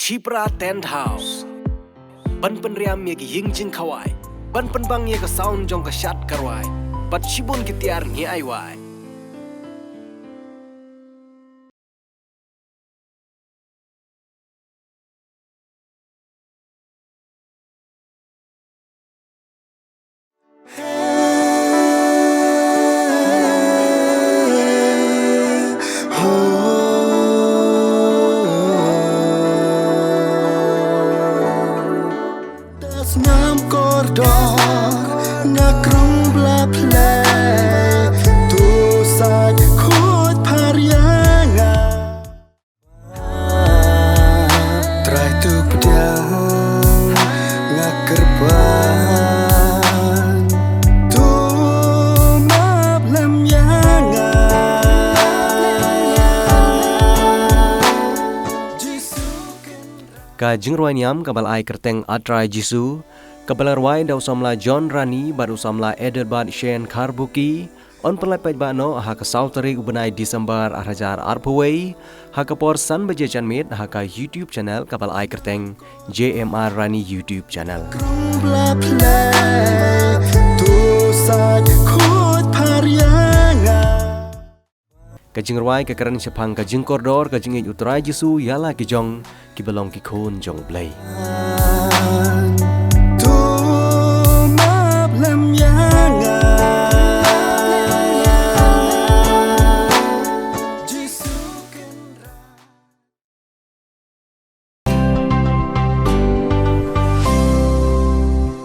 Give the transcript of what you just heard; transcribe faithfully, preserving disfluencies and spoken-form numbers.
Shipra Tent House. Ban pynriam ïa ki ïing jingkhawai, ban pynbang ïa ka sound jong ka shad ka rwai, bad shibun ki tiar ngi ai wai. Sngap kordor na krung bla phlei, tu sait khot pharia nga. Trai tu pdiang nga kyrpad, tu map lem ïa nga. Ka jingrwai niam kaba la ai kyrteng A Trai Jisu, kaba la rwai da u samla John Rani bad u samla Adelbert Shane Kharbuki, yn pynlait paidbah noh ha ka saw tarik u bnai December ar hajar arphew wei, ha ka por san baje janmiet ha ka YouTube channel kaba la ai kyrteng J M R Rani YouTube channel. Krung bla phlei, tu sait khot pharia nga. Ka jingrwai ka kren shaphang ka jingkordor ka jingïeit u Trai Jisu ïa la ki jong kiba long ki khun jong u Blei.